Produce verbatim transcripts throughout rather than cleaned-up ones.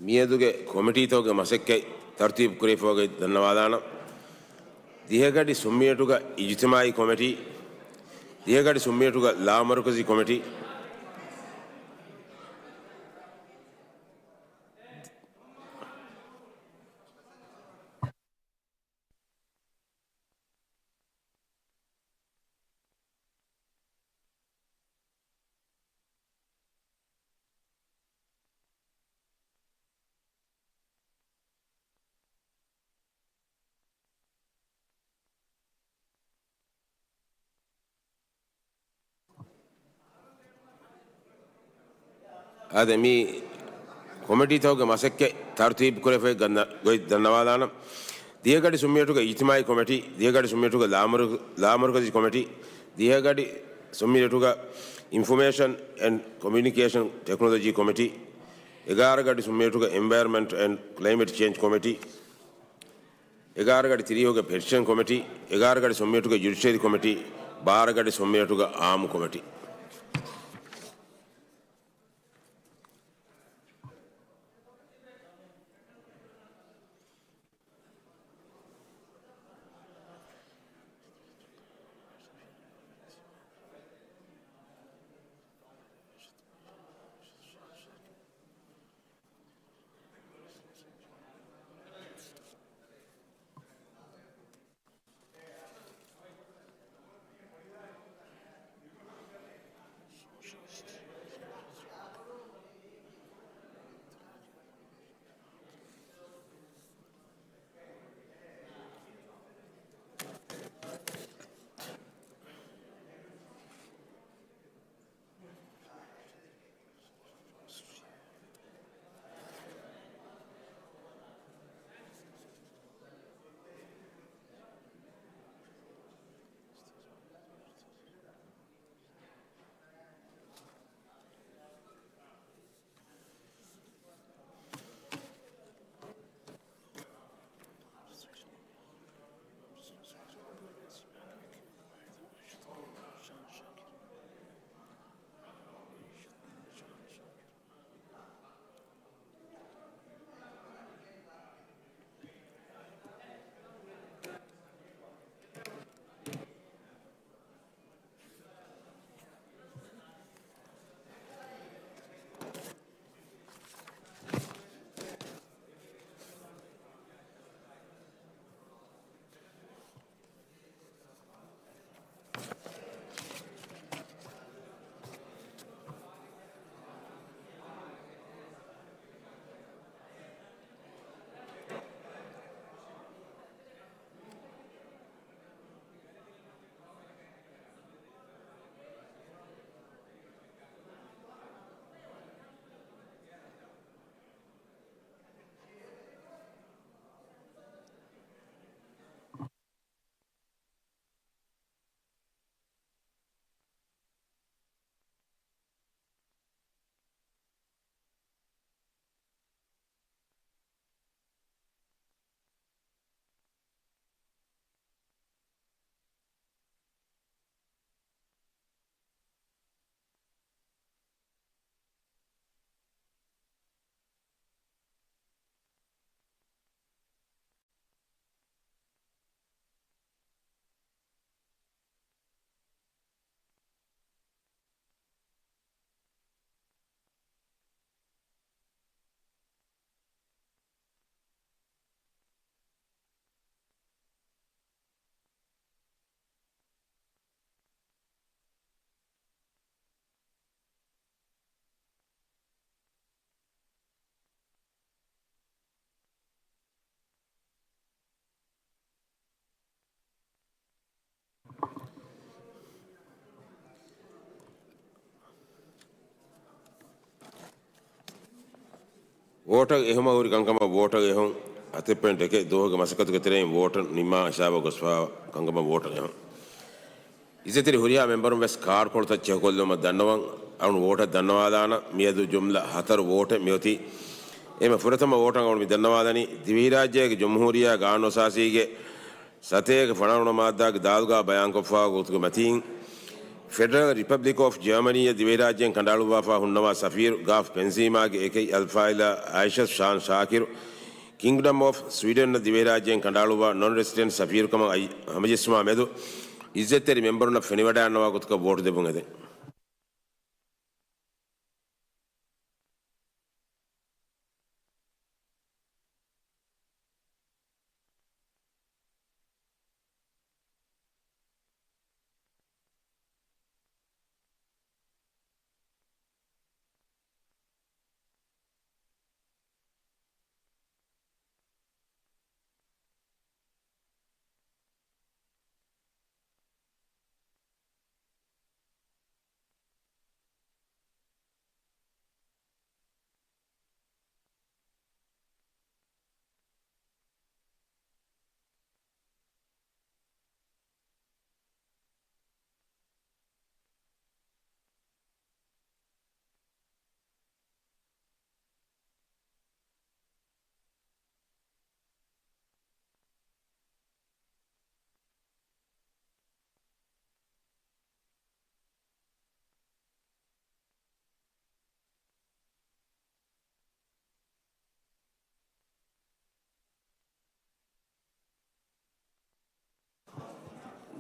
މިއަދުގެ ކޮމިޓީތަކުގެ މަސައްކަތް ތަރުތީބު ކުރެވިފައި ދަންނަވާލާނަން. ދިހަގަޑި ސުންމިއެޓުގަ އިޖުތިމާއީ ކޮމިޓީ، ދިހަގަޑި ސުންމިއެޓުގަ ލާމަރުކަޒީ ކޮމިޓީ، އާދެ، މި ކޮމިޓީތަކުގެ މަސައްކަތް ތަރުތީބު ކުރެވިފައި ގަންނަ ގޮތް ދަންނަވާލާނަން. ދިހަގަޑި ސުންމިއެޓުގަ އިޖްތިމާއީ ކޮމިޓީ، ދިހަގަޑި ސުންމިއެޓުގަ ލާމަރު-، ލާމަރުކަޒީ ކޮމިޓީ، ދިހަގަޑި ސުންމިއެޓުގަ އިންފޮމޭޝަން އެންޑް ކޮމިއުނިކޭޝަން ޓެކްނޮލޮޖީ ކޮމިޓީ، އެގާރަ ގަޑި ސުންމިއެޓުގަ އެންވަޔަރަމެންޓް އެންޑް ކްލައިމެޓް ޗޭންޖް ކޮމިޓީ، އެގާރަ ގަޑި ތިރީހުގަ ޕެޓިޝަން ކޮމިޓީ، އެގާރަ ގަޑި ސުންމިއެޓުގަ ޖުޑިޝަރީ ކޮމިޓީ، ބާރަ ގަޑި ސުންމިއެޓުގަ އާއްމު ކޮމިޓީ. ވޯޓަށް އެހުމަށް ހުރި ކަންކަމަށް ވޯޓަށް އެހުން. ހަތެއް ޕޮއިންޓް އެކެއް ދުވަހުގެ މަސައްކަތުގެ ތެރެއިން ވޯޓަށް ނިންމާ ހިސާބަށް ގޮސްފާ ކަންކަމަށް ވޯޓަށް އެހުން. އިއްޒަތްތެރި ހުރިހާ މެމްބަރުން ވެސް ކާޑްކޮޅުތައް ޗެކުކޮށްލުމަށް ދަންނަވަން. އަޅުން ވޯޓަށް ދަންނަވާލާނަން. މިއަދު ޖުމްލަ ހަތަރު ވޯޓެއް މިއޮތީ. އެހެން ފުރަތަމަ ވޯޓަށް އަޅުން މި ދަންނަވާލަނީ ދިވެހިރާއްޖޭގެ ޖުމްހޫރިއްޔާ ގާނޫނުއަސާސީގެ ސަތޭކަ ފަނަރަ ވަނަ މާއްދާގެ ދާލުގާ ބަޔާންކޮށްފާ ގޮތުގެ މަތީން، ފެޑެރަލް ރިޕަބްލިކް އޮފް ޖާމަނީއަށް ދިވެހިރާއްޖެއިން ކަނޑައަޅުއްވާފާ ހުންނަވާ ސަފީރު ގާފް ބެންޒީމާގެ އެކެއް އަލްފާއިލާ އައިޝަތު ޝާން ޝާކިރު، ކިންގްޑަމް އޮފް ސްވީޑަންއަށް ދިވެހިރާއްޖެއިން ކަނޑައަޅުއްވާ ނޮން ރެސިޑެންޓް ސަފީރުކަމަށް އައި-، ހަމަޖެއްސުމާ މެދު އިއްޒަތްތެރި މެމްބަރުންނަށް ފެނިވަޑައިގަންނަވާ ގޮތަކަށް ވޯޓް ދެއްވުން އެދެން.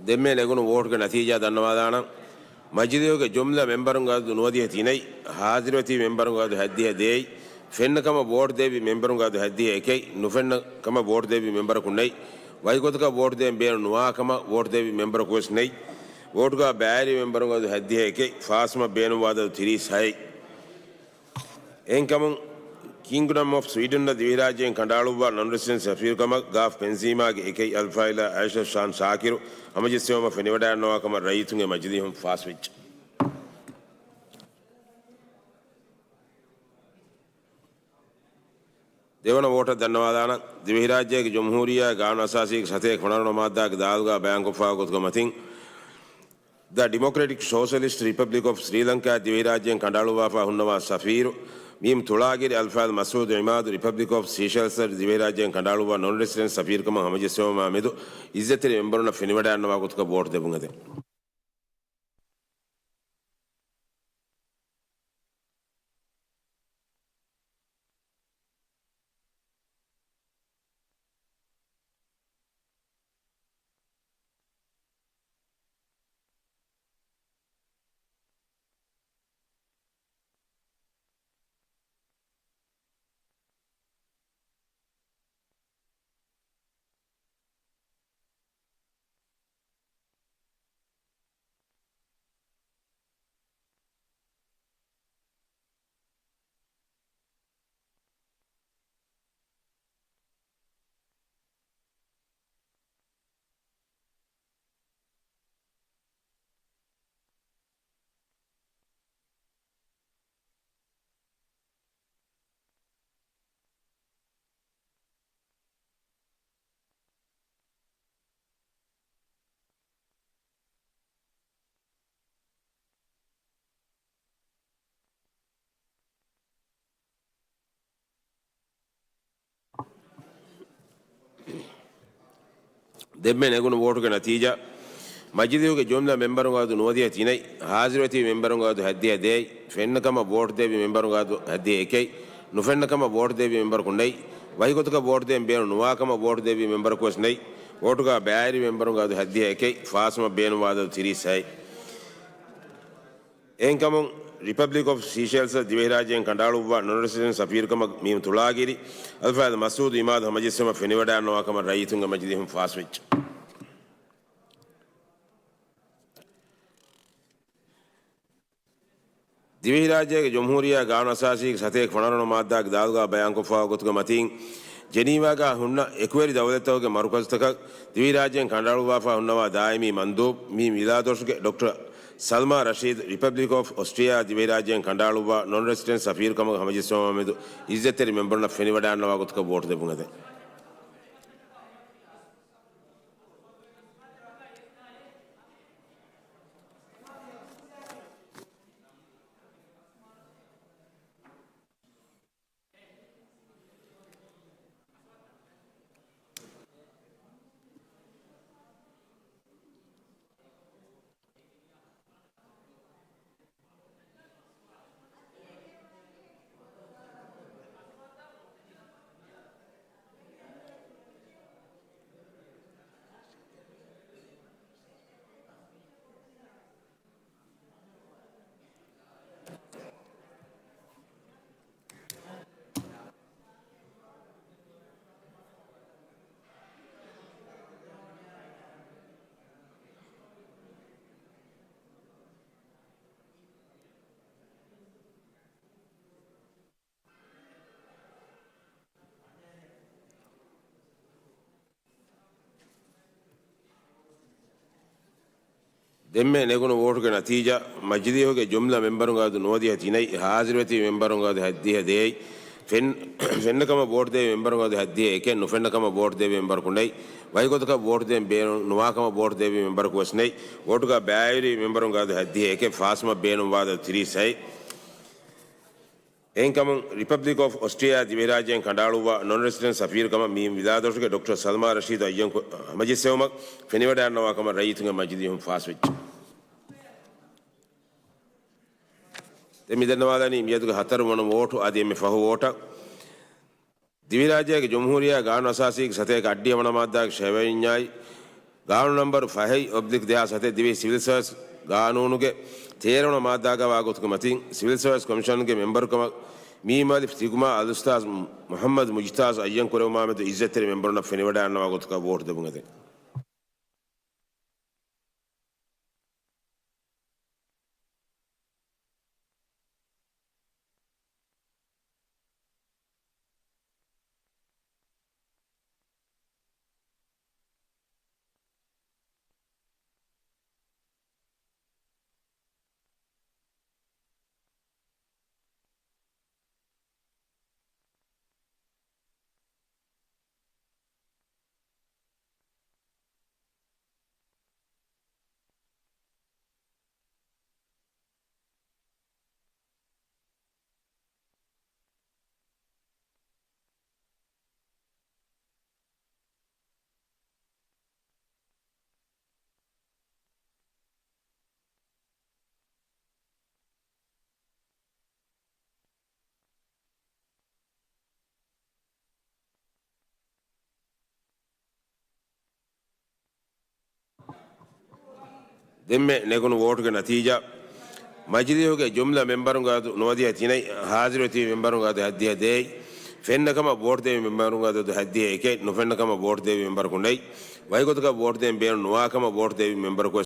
ދެންމެ ނެގުނު ވޯޓްގެ ނަތީޖާ ދަންނަވާލާނަން. މަޖިލީހުގެ ޖުމްލަ މެމްބަރުންގެ އަދަދު ނުވަދިހަ ތިނެއް، ހާޒިރުވެތި މެމްބަރުންގެ އަދަދު ހަތްދިހަ ދޭއް، ފެންނަ ކަމަށް ވޯޓް ދެއްވި މެމްބަރުންގެ އަދަދު ހަތްދިހަ އެކެއް، ނުފެންނަ ކަމަށް ވޯޓް ދެއްވި މެމްބަރަކު ނެތް، ވަކިގޮތަކަށް ވޯޓް ދޭން ބޭނުން ނުވާ ކަމަށް ވޯޓް ދެއްވި މެމްބަރަކު ވެސް ނެތް، ވޯޓުގަ ބައިވެރި މެމްބަރުންގެ އަދަދު ހަތްދިހަ އެކެއް، ފާސްކަމަށް ބޭނުންވާ އަދަދު ތިރީސް ހައެއް. އެހެންކަމުން، ކިންގްޑަމް އޮފް ސްވީޑަންއަށް ދިވެހިރާއްޖެއިން ކަނޑައަޅުއްވާ ނޮން ރެސިޑެންޓް ސަފީރުކަމަށް ގާފް ބެންޒީމާގެ އެކެއް އަލްފާއިލާ އައިޝަތު ޝާން ޝާކިރު ހަމަޖެއްސެވުމަށް ފެނިވަޑައިގަންނަވާ ކަމަށް ރައްޔިތުންގެ މަޖިލީހުން ފާސްވެއްޖެ. ދެވަނަ ވޯޓަށް ދަންނަވާލާނަން. ދިވެހިރާއްޖޭގެ ޖުމްހޫރިއްޔާ ގާނޫނު އަސާސީގެ ސަތޭކަ ފަނަރަ ނަންބަރު މާއްދާގެ ދާލުގަ ބަޔާންކޮށްފާ ގޮތުގެ މަތިން، ދަ ޑިމޮކްރެޓިކް ސޯޝަލިސްޓް ރިޕަބްލިކް އޮފް ސްރީލަންކާ ދިވެހިރާއްޖޭން ކަނޑައަޅުއްވާފާ ހުންނަވާ ސަފީރު މީމް ތުޅާގިރި އަލްފާޟިލް މަސްޢޫދު ޢިމާދު ރިޕަބްލިކް އޮފް ސީޝެލްސްއަށް ދިވެހިރާއްޖޭން ކަނޑައަޅުއްވާ ނޮން ރެސިޑެންޓް ސަފީރުކަމަށް ހަމަޖެއްސެވުމާ މެދު އިއްޒަތްތެރި މެމްބަރުންނަށް ފެނިވަޑައިގަންނަވާ ގޮތަކަށް ވޯޓް ދެއްވުން އެދެން. ދެންމެ ނެގުނު ވޯޓުގެ ނަތީޖާ، މަޖިލީހުގެ ޖުމްލަ މެމްބަރުންގެ އަދަދު ނުވަދިހަ ތިނެއް، ހާޒިރުވެތި މެމްބަރުންގެ އަދަދު ހަތްދިހަ ދޭއް، ފެންނަ ކަމަށް ވޯޓް ދެއްވި މެމްބަރުންގެ އަދަދު ހަތްދިހަ އެކެއް، ނުފެންނަ ކަމަށް ވޯޓް ދެއްވި މެމްބަރަކު ނެތް، ވަކިގޮތަކަށް ވޯޓް ދޭން ބޭނުން ނުވާ ކަމަށް ވޯޓް ދެއްވި މެމްބަރަކު ވެސް ނެތް، ވޯޓުގަ ބައިވެރި މެމްބަރުންގެ އަދަދު ހަތްދިހަ އެކެއް، ފާސްކަމަށް ބޭނުންވާ އަދަދު ތިރީސް ހައެއް. އެހެންކަމުން، ރިޕަބްލިކް އޮފް ސީޝެލްސްއަށް ދިވެހިރާއްޖޭން ކަނޑައަޅުއްވާ ނޮން ރެސިޑެންޓް ސަފީރުކަމަށް މީމް ތުޅާގިރި އަލްފާޟިލް މަސްޢޫދު ޢިމާދު ހަމަޖެއްސެވުމަށް ފެނިވަޑައިގަންނަވާ ކަމަށް ރައްޔިތުންގެ މަޖިލީހުން ފާސްވެއްޖެ. ދިވެހިރާއްޖޭގެ ޖުމްހޫރިއްޔާ ގާނޫނު އަސާސީގެ ސަތޭކަ ފަނަރަ ނަންބަރު މާއްދާގެ ދާލުގަ ބަޔާންކޮށްފާ ގޮތުގެ މަތީން، ޖެނީވާގަ ހުންނަ އެކުވެރި ދައުލަތްތަކުގެ މަރުކަޒުތަކަށް ދިވެހިރާއްޖޭން ކަނޑައަޅުއްވާފާ ހުންނަވާ ދާއިމީ މަންދޫބް މި ވިލާތުރަށުގެ ޑޮކްޓަރ ސަލްމާ ރަޝީދު، ރިޕަބްލިކް އޮފް އޮސްޓްރިއާއާ ދިވެހިރާއްޖޭން ކަނޑައަޅުއްވާ ނޮން ރެސިޑެންޓް ސަފީރުކަމުގެ ހަމަޖެއްސެވުމާ މެދު އިއްޒަތްތެރި މެމްބަރުންނަށް ފެނިވަޑައިގަންނަވާ ގޮތަކަށް ވޯޓު ދެއްވުން އެދެން. ދެންމެ ނެގުނު ވޯޓުގެ ނަތީޖާ، މަޖިލީހުގެ ޖުމްލަ މެމްބަރުންގެ އަދަދު ނުވަދިހަ ތިނެއް، ހާޒިރުވެތި މެމްބަރުންގެ އަދަދު ހަތްދިހަ ދޭއް، ފެން، ފެންނަ ކަމަށް ވޯޓު ދެވި މެމްބަރުންގެ އަދަދު ހަތްދިހަ އެކެއް، ނުފެންނަ ކަމަށް ވޯޓު ދެވި މެމްބަރަކު ނެތް، ވަކިގޮތަކަށް ވޯޓު ދޭން ބޭނުން ނުވާ ކަމަށް ވޯޓު ދެވި މެމްބަރަކު ވެސް ނެތް، ވޯޓުގަ ބައިވެރި މެމްބަރުންގެ އަދަދު ހަތްދިހަ އެކެއް، ފާސްކަމަށް ބޭނުންވާ އަދަދު ތިރީސް ހަތް. އެހެންކަމުން، ރިޕަބްލިކް އޮފް އޮސްޓްރިއާ ދިވެހިރާއްޖޭން ކަނޑައަޅުއްވާ ނޮން ރެސިޑެންޓް ސަފީރުކަމަށް މިއިން ވިލާދޮށުގެ ޑޮކްޓަރ ސަލްމާ ރަޝީދު އައްޔަން ކު-، ހަމަޖެއްސެވުމަށް ފެނިވަޑައިގަންނަވާ ކަމަށް ރައްޔިތުންގެ މަޖިލީހުން ފާސްވެއްޖެ. ދެން މި ދަންނަވާލަނީ މިއަދުގެ ހަތަރު ވަނަ ވޯޓު އަދި އެންމެ ފަހު ވޯޓަށް. ދިވެހިރާއްޖޭގެ ޖުމްހޫރިއްޔާ ގާނޫނު އަސާސީގެ ސަތޭކަ އަށްޑިހަ ވަނަ މާއްދާގެ ޝަވައިންޏާއި، ގާނޫނު ނަމްބަރު ފަހެއް އޮބްލިކް ދެހާސް ހަތެއް ދިވެހި ސިވިލް ސާވިސް ގާނޫނުގެ ތޭރަ ވަނަ މާއްދާގަ ވާ ގޮތުގެ މަތިން، ސިވިލް ސާވިސް ކޮމިޝަންގެ މެމްބަރުކަމަށް މީ މުއައްލިފް ތިގުމާ އަލްއުސްތާޒް މުޙައްމަދު މުޖްތާޒް އައްޔަން ކުރެވުމާމެދު އިއްޒަތްތެރި މެމްބަރުންނަށް ފެނިވަޑައިގަންނަވާ ގޮތަކަށް ވޯޓު ދެއްވުން އެދެން. ދެންމެ ނެގުނު ވޯޓުގެ ނަތީޖާ، މަޖިލީހުގެ ޖުމްލަ މެމްބަރުންގެ އަދަދު ނުވަދިހަ ތިނެއް، ހާޒިރުވެތި މެމްބަރުންގެ އަދަދު ހަތްދިހަ ދޭއް، ފެންނަ ކަމަށް ވޯޓު ދެވި މެމްބަރުންގެ އަދަދު ހަތްދިހަ އެކެއް، ނުފެންނަ ކަމަށް ވޯޓު ދެވި މެމްބަރަކު ނެތް، ވަކިގޮތަކަށް ވޯޓު ދޭން ބޭނުން ނުވާ ކަމަށް ވޯޓު ދެވި މެމްބަރަކު